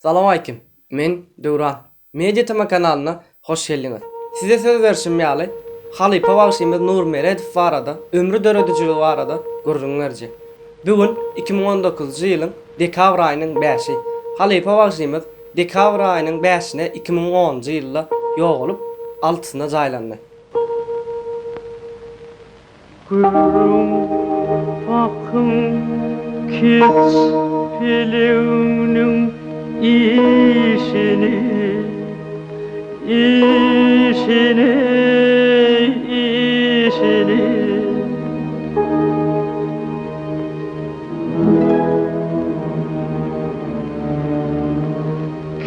Salowmalikim! Men Döwran. Media TM kanalyna hoş geldiňiz. Size söz berşim ýaly, halypa bagşymyz Nury Meredow barada, ömri döredijiligi barada gürrüň berjek. Bu gün 2019-njy ýylyň dekabr aýynyň bäşi. Halypa bagşymyz dekabr aýynyň bäşine 2010-njy ýylda ýogalyp, altysyna jaýlandy. Görüň, bakyň, keç pelegiňniň işini, işini, işini.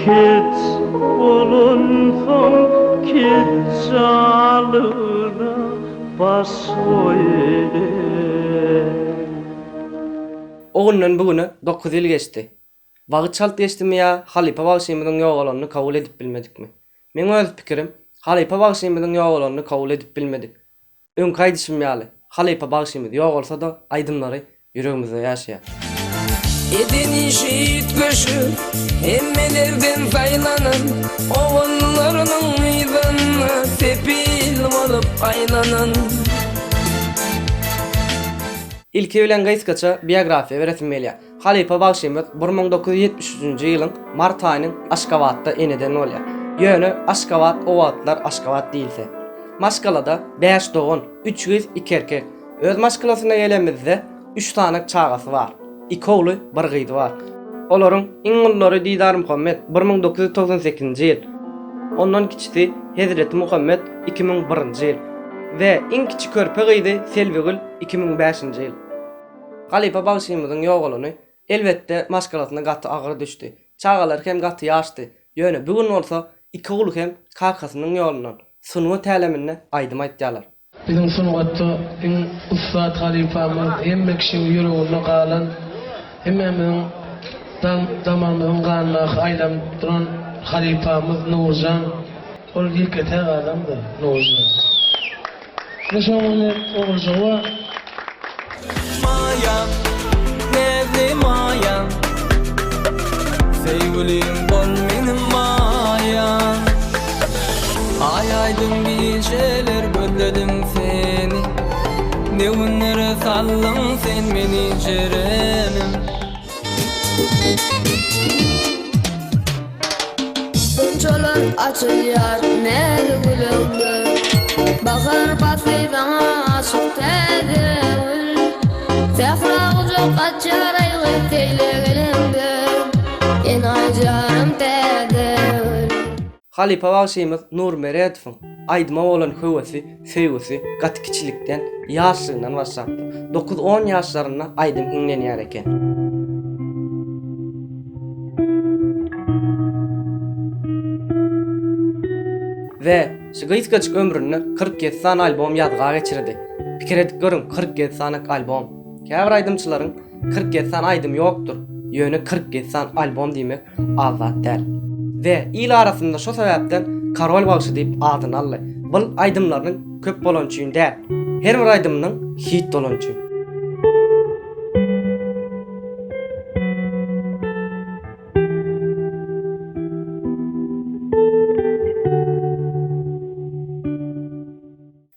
Keç bolansoň keçjalyna baş goýdy. O günden bu güne dokuz ýyl geçdi. Wagt çalt geçdimi ýa halypa bagşymyzyň ýogalanyny kabul edip bilmedikmi? Meň öz pikirim, halypa bagşymyzyň ýogalanyny kabul edip bilmedik. Öňki aýdyşym ýaly, halypa bagşymyz ýogalsa-da aýdymlary ýüregimizde ýaşaýar. Eden işi üýtgeşik, hemmelerden saýlanan, Oganlarynyň yzynda sepil bolup aýlanan. Ilki bilen gysgaça biografiýa beresim gelýär. Halypa bagşymyz 1973-nji ýylyň mart aýynyň Aşgabatda eneden bolýar. Ýöne Aşgabat o wagtlar Aşgabat diýilse. Maşgalada bäş dogan, üç gyz, iki erkek. Öz maşgalasyna gelenimizde üç sany çagasy bar. Iki ogly, bir gyzy bar. Olaryň iň ululary Didarmuhammet 1998-nji ýyl, ondan kiçisi Hezretimuhammet 2001-nji ýyl we iň kiçi körpe gyzy Selbigül 2005-nji ýyl. Halypa bagşymyzyň ýogalany, elbetde, maşgalasyna gaty agyr düşdi. Çagalary hem gaty ýaşdy. Ýöne bu gün bolsa iki ogly hem kakasynyň ýolundan, sungat äleminde aýdym aýtýarlar. Biziň sungatda iň ussat halypamyz, hemme kişiň ýüreginde galan, hemmämiziň damarymyzyň ganyndaky aýlanyp duran halypamyz Nurjan. Ol ýeke-täk adamdy, Nurjan. Ine şoň bilen oguljygy bar. Maýa, näzli Maýa, Söýgülim bol meniň Maýa. Aý aýdyň gijeler gözledim seni, Ne günlere saldyň sen meni jerenim. Gunçalar açylýar näzik gülüňde, Bahar pasly saňa aşyk täze gül. Sähra gujak açýar aýgy seýle geleňde, Enaýy janym täze gül. Halypa bagşymyz Nury Meredowyň aýdyma bolan höwesi, söýgüsi gaty kiçilikden, ýaşlygyndan başlapdyr. Dokuz-on ýaşlarynda aýdym hiňlenýär eken. We şu gysgajyk ömründe 47 sany albom ýazga geçirdi. Pikir edip görüň, 47 sany albom. Käbir aýdymçylaryň 47 sany aýdymy ýokdur, ýöne 47 sany albom diýmek az zat däl. We il arasynda şo sebäpden Korol bagşy diýip adyny aldy. Bul aýdymlarynyň köp bolany üçin däl. Her bir aýdymynyň hit bolany üçin.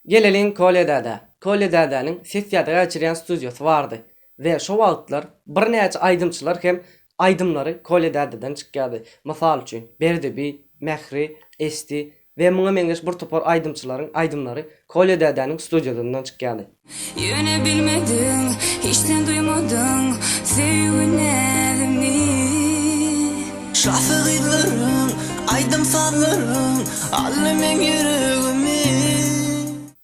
Geleliň Kolýa dädä. Kolýa dädäniň ses ýazga geçirýän studiýasy bardy. We şo wagtlar birnäçe aýdymçylar hem aýdymlary Kolýa dädeden çykýardy. Mysal üçin, Berdi bi, Mähri, Esti we muňa meňzeş bir topar aýdymçylaryň aýdymlary Kolýa dädäniň studiýasyndan çykýardy. Ýöne bilmediň, hiç sen duýmadyň söýgi näzimi. Şasy gyzlaryň, aýdym-sazlaryň aldy meň ýüregimi.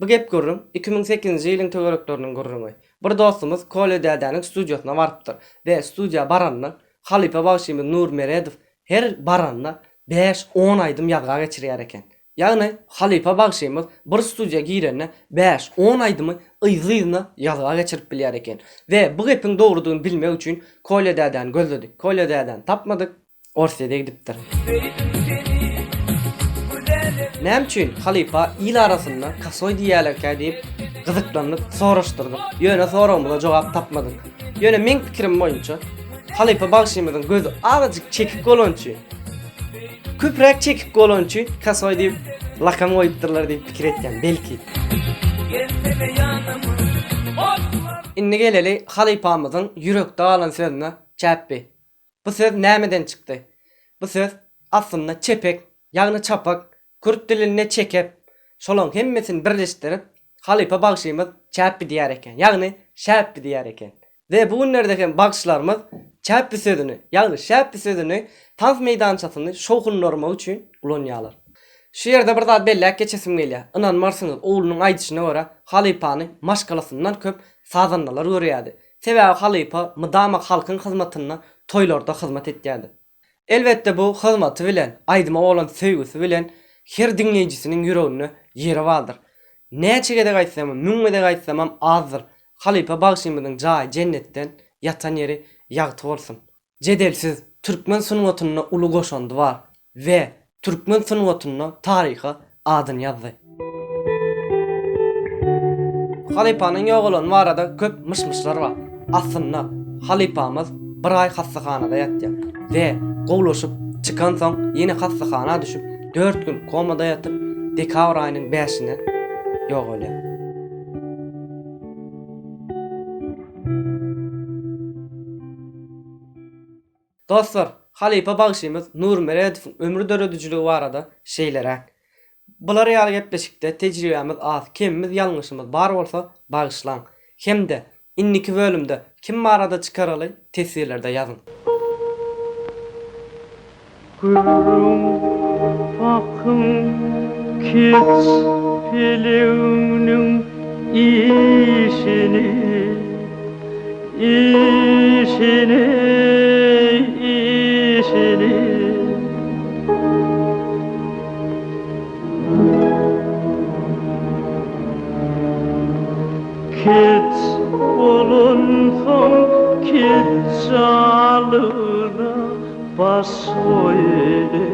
Bu gep-gürrüň 2008-nji ýylyň töwerekleriniň gürrüňi. Bir dostumyz Kolýa dädäniň studiýasyna barypdyr we studiýa baranda halypa bagşymyz Nury Meredow her baranda bäş-on aýdym ýazga geçirýär eken. Ýagny halypa bagşymyz bir studiýa girende bäş-on aýdymy yzly-yzyna ýazga geçirip bilýär eken. We bu gepiň dogrudygyny bilmek üçin Kolýa dädäni gözledik. Kolýa dädäni tapmadyk. Orsýede gidipdir. Näme üçin halypa il arasynda kasoý diýýälerkä diýip gyzyklandyk, soraşdyrdyk. Ýöne soragymyza jogap tapmadyk. Ýöne meň pikirim boýunça. Halypa bagşymyzyň gözi azajyk çekik bolany üçin, köpräk çekik bolany üçin Kasoý diýip lakam goýupdyrlar diýip pikir etýän, belki. Indi geleli halypamyzyň ýürekde galan sözüne, Çäpbi. Bu söz nämeden çykdy? Bu söz aslynda çepek, ýagny çapak, kürt dilinde çekep, şolaň hemmesini birleşdirip halypa bagşymyz çäpbi diýer eken, ýagny şäpbi diýer eken. We bu günlerde hem bagşylarymyz çäpbi sözüni, ýagny şäpbi sözüni tans meýdançasyny şowhunlarmak üçin ulanýarlar. Şu ýerde bir zat belläp geçesim gelýär, ynanmarsyňyz oglunyň aýdyşyna görä halypany maşgalasyndan köp sazandalar görýärdi. Sebäbi halypa mydama halkyň hyzmatynda toýlarda hyzmat etýärdi. Elbetde bu hyzmaty bilen, aýdyma bolan söýgüsi bilen her diňleýjisiniň ýüreginde ýeri bardyr. Näçe gezek aýtsamam, müň gezek aýtsamam azdyr. Halypa bagşymyzyň jaýy jennetden, ýatan ýeri ýagty bolsun. Jedelsiz, türkmen sungatynda uly goşandy bar we türkmen sungatynda taryha adyny ýazdy. Halypanyň ýogalany barada köp myş-myşlar bar. Aslynda, halypamyz bir aý hassahanada ýatýar we gowulaşyp çykansoň ýene hassahana düşüp, dört gün komada ýatyp, dekabr aýynyň bäşinde ýogalýar. Dostlar, halypa bagşymyz Nury Meredowyň ömri döredijiligi barada şeýleräk. Bular ýaly gepleşikde tejribämiz az, kemimiz ýalňyşymyz bar bolsa bagyşlaň. Hem-de indiki bölümde kim barada çykaraly teswirlerde ýazyň. Görüň, bakyň, keç peleňniň işini, işini, işini. Keç bolansoň keç alyna baş goýdy.